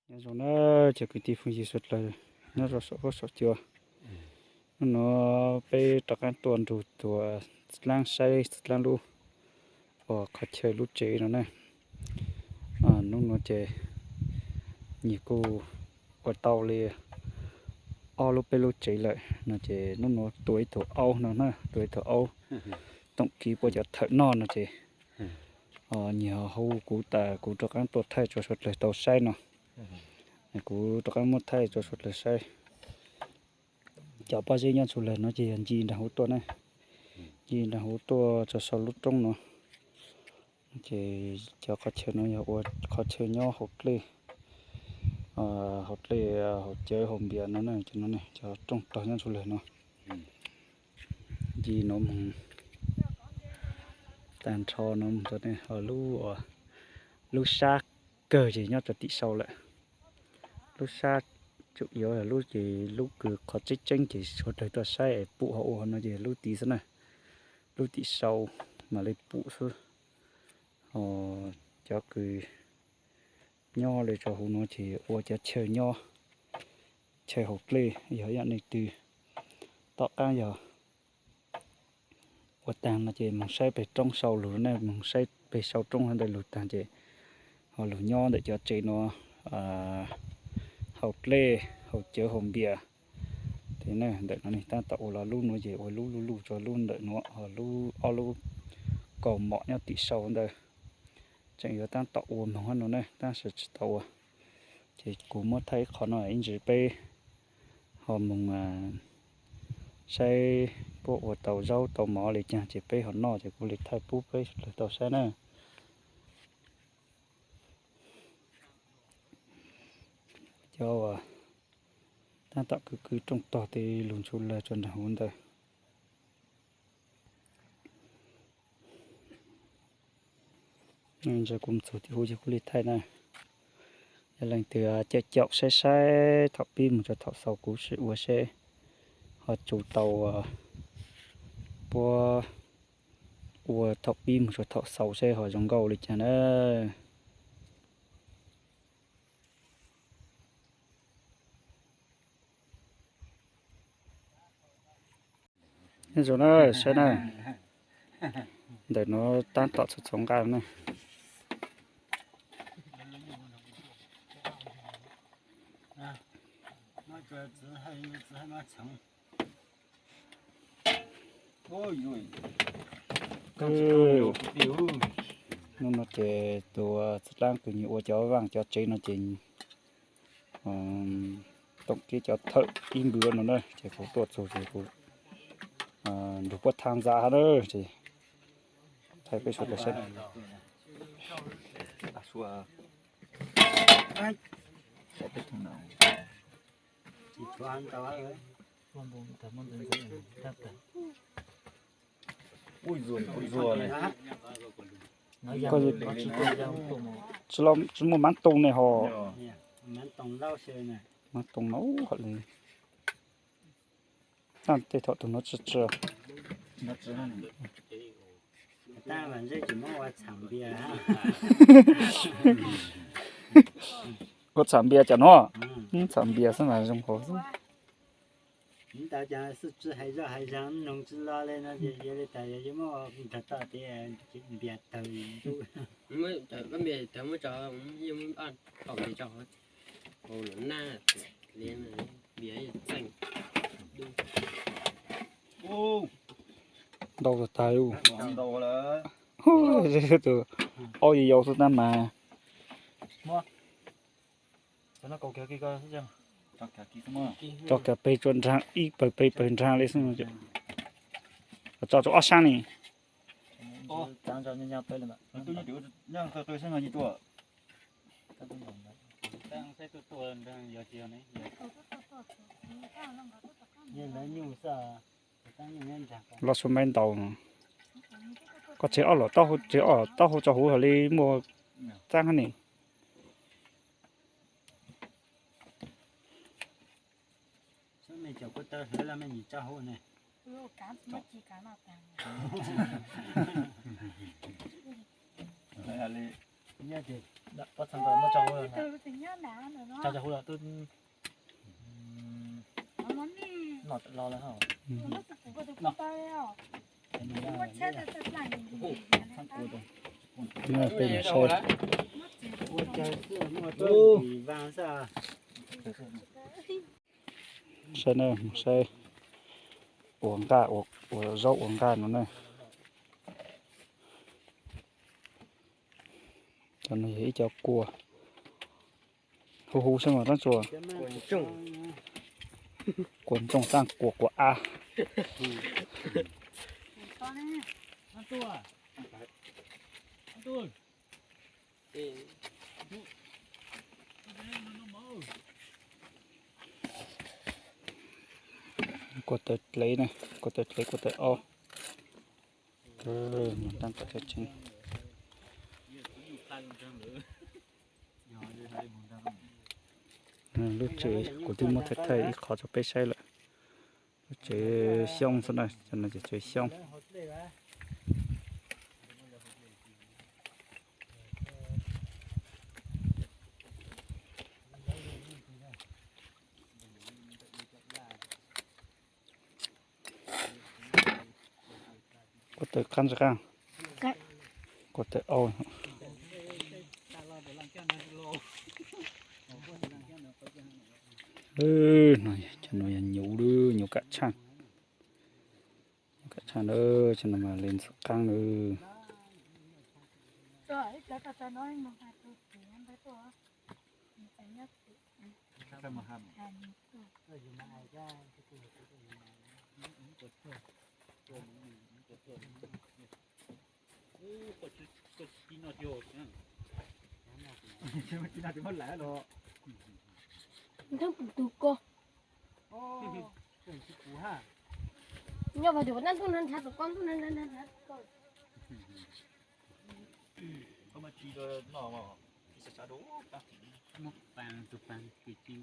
Nyob zoo na cov kwv tij phooj ywg suav dlawg nyob rau saum huab saum cua. Hnub no peb rov qab tuaj nrug tuam Xib Dlaab saib Xib Dlaab lub uas qhov chaw lub tsev no na. Hnub no ces nyias kuj ua tau li ob lub peb lub tsev lawm no ces hnub no tua ib tug aub no na, tua ib tug aub toom kib puab cov thawm noj no ces nyias hu kuv tas kuv rov qab tuaj thaij rau suav dlawg tau saib no. Kuv rov qab muab thaij rau suav dlawg saib. Cov pob zeb nyob txhua lawm no ces yog ncig nraag huv tuaj na, ncig nraag huv tuaj rau saum lub roob no. Ces cov qhov chaw no yog ua qhov chaw nyob hauv dlej, hauv dlej, hauv cawv hauv npias no na, cov no cov rooj tog nyob txhua lawm no. Ncig no moog tag nrho no moog rau lub, lub sab kawg ces nyob rau tim sau lawm. Lub sab tsuas yuav lub ces lub kws qhov tseeb tseeb ces suav dlawg tuaj saib es pum hauv ua no ces lub tid xwb na, lub tim sau mam li pum xwb. Cov kws nyob li rau huv no ces ua cov chaw nyob, chaw hauv dlej yog ib yam leej twg tom qab yog ua taag no ces moog saib peg roob sau lug ne, moog saib peg sau roob ntawd lug taag ces ho lug nyob ntawm cov tsev no, hauv dlej, hauv cawv hauv npias. Tes ntawm no ne tab tom ua los lub nuav ces ua lub luj luj rua lub ntawm nuav, ho lub ob lub kaus mom nyob tim sau ntawd tseem yuav tab tom ua moog hab no ne, tab sis tsis tau ua. Ces kuv muab thaij ib qho no ib ntsis peb ho moog saib puab ua tau zaub tau mov li caag ces peb ho noj ces kuv li thaij pub peb sawv dlawg tau saib na. Cov uas tab tom kwv kwv rooj tog tej lug ntxhuv lawg rua nraag huv ntawd. Ntawd kuv txug tim huv ces kuv li thaij na. Yog leej twg caum caum saib saib thaum pib moog rua thaum xaus kuv sim ua seb ho tsu tau puab ua thaum pib moog rua thaum xaus seb ho zoo nkauj li caag na. Nyob zoo na, saib na, ntawm nuav tab tom txhua txhua nqaj na. Hnub no ces tus Xib Dlaab kws nyias ua cov vaaj cov tsev no ces toom kib cov thawm ib npws no na, ces kuv tuaj txug ces kuv nrug puab thaaj ntxa hab na, ces thaij peb suav dlawg saib. Koj tsis muaj maab toog ne ho. Maab toog no hom li. Tej thaum tus nuav tsi tsi. Ua txham npias cov nuav, txham npias xwb mas zoo hauv xwb. Ntau tag tag. Tus aub yau xwb tab mas. Tso kiag peg tsuas nraag ib pawg peg pawg nraag li xwb. Tso tsuas ob sab ni. Loj suab maib ntaus. Koj tseg ob lom taub hau, tseg ob lom taub hau tso huv hov li muaj txaab hab ni. Peb mus saib, saib na, mus saib ua nqaj, ua zaub ua nqaj no na. Cov no yog ib cov kua huv huv xwb mas tab tsuas kua ntsooj txaj kua kua av. Kua tawv dlev na, kua tawv dlev, kua tawv aub. Mus taab tom cawv tsees. Lub tsev kuv twb muab thaij thaij ib qho rau peb saib lawm. Lub tsev xyoob xwb na, cov no ces tsev xyoob. Kua tawv qab ntsis qab. Kua tawv aub. Cov no yog nyuv, nyuv kam tshaj, nyuv kam tshaj na, cov no mas li ntxim qab na. Nyob vas cuv nab ntuj nrhav tus koj ntuj nrhav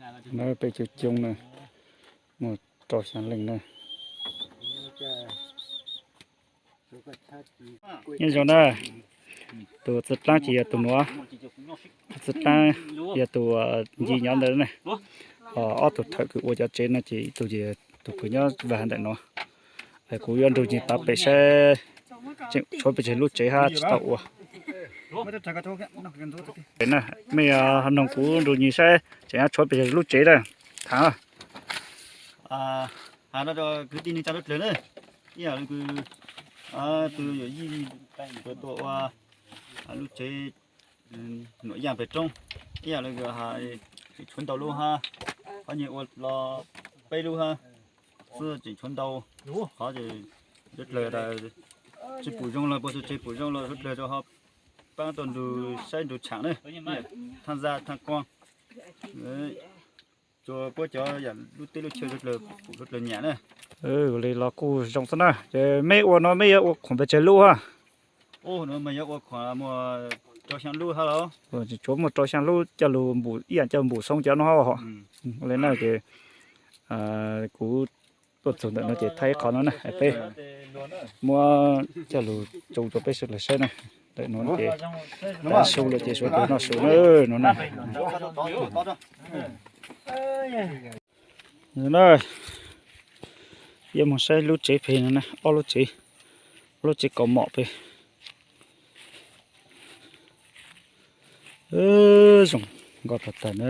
nrhav nrhav. Peb coob coob na, muaj rau xya leej na. Nyob zoo na, tus txiv plaab ces yog tus nuav, tus txiv plaab yog tus nci nyob ntawd na. Ob tug thawm kws ua cov tsev no ces ib tug ces tus kws nyob vag ntawm no. Kuv yuav nrug nyis pav pem saib tseem tshuav pes tsawg lub tsev hab tsis tau ua. Mej noog kuv nrug nyis saib tseem tshuav pes tsawg lub tsev na. Thaam, has no rau kwv tij neej tsa lub dlawg na, ib yam li kws tus yawm yij tuaj ua lub tsev nuam yaaj pem roob, ib yam li kws tseem tshuav ntau lub hab, qhov nyuag ua los peb lub hab xwb tseem tshuav ntau. Qhov suav dlawg tsi pum zoo los puas tsuas tsev pum zoo los suav dlawg tsuas ho paab tau nrug saib nrug tshaam na, thaaj zaj thaaj kuaj. Tsuas puab cov yam lub teb lub chaw suav dlawg pum suav dlawg nyam na. Ua li los kuj zoo xwb na. Ces mej ua no mej yuav ua khoom pes tsawg lub hab? Ua no mas yuav ua khoom muaj rau xyaa lub hab los. Tsuav muaj rau xyaa lub coj lug npum ib yaam coj lug npum xoo cov no hab. Ua li na ces kuv tuaj txug ntawm no ces thaij ib qho no na peb muab coj lug tso rau peb sawv dlawg saib na. Ntawm no ces tav su lawm ces suav dlawg noj su na no na. Yuav moog saib lub tsev pem no na, ob lub tsev, ob lub tsev kaus mom pem. Zoo nkauj tag tag na.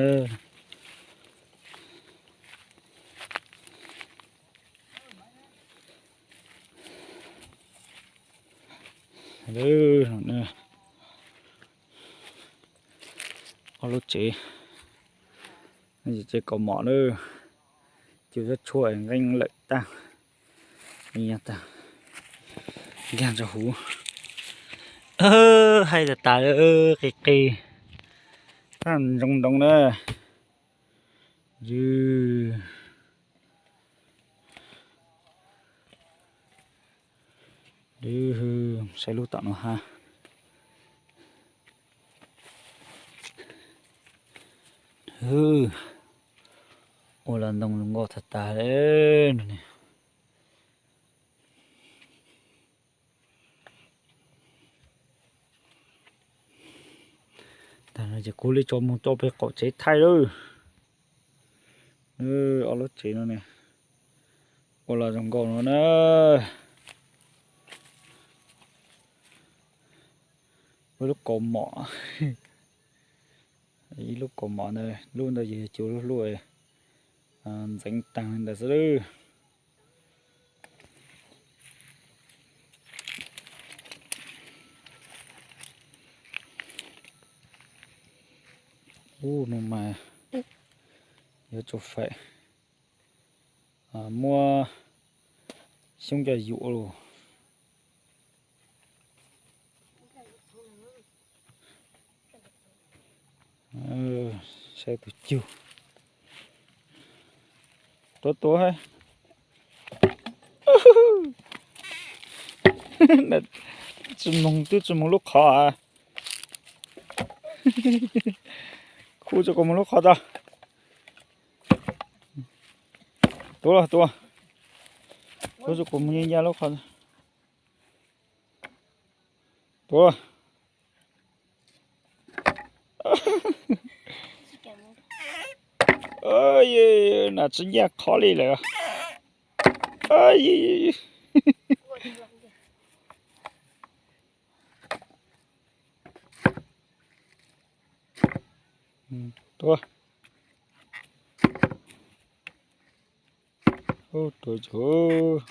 Ob lub tsev. Ces kaus mom na, cua txhob tshuaj nqeeb lawm tag, nqeeg tag, nqeeg rau huv. Haib tas tas li, qis qis, tab ntsoov ntsoov na. Saib lub tom no ha. Ua los ntoo zoo nkauj tag tag li no ne. Tag no ces kuv li tso mus rau pem qaum tsev thaij lawm. Ob lub tsev no ne, ua los zoo nkauj no na. Ua lub kaus mom, ib lub kaus mom ntawd, lub ntawd yog cua lub hlub, ntxeev taag li ntawd xwb lawm. Ub, no mas yuav tsum faim muab xyoob coj yuav lawm. Saib tus cug. Tuav tuav. Tsis moog, twb tsis moog lub qhov a. Khu tso kuv moog lub qhov tso. Tuav, tuav. Khu tso kuv moog ya lub qhov. Tuav. Nam tsis ncaj qhov li lawm. Tuav. Tuav.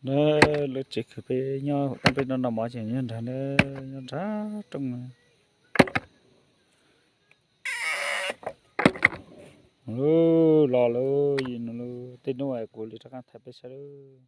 Lawv tsev kws peb nyob hauv peb noj noj mov ces nyob nrad, nyob nrad rooj. Los lawm, tej hnub kuv li rov qaab thaij peb saib lawm.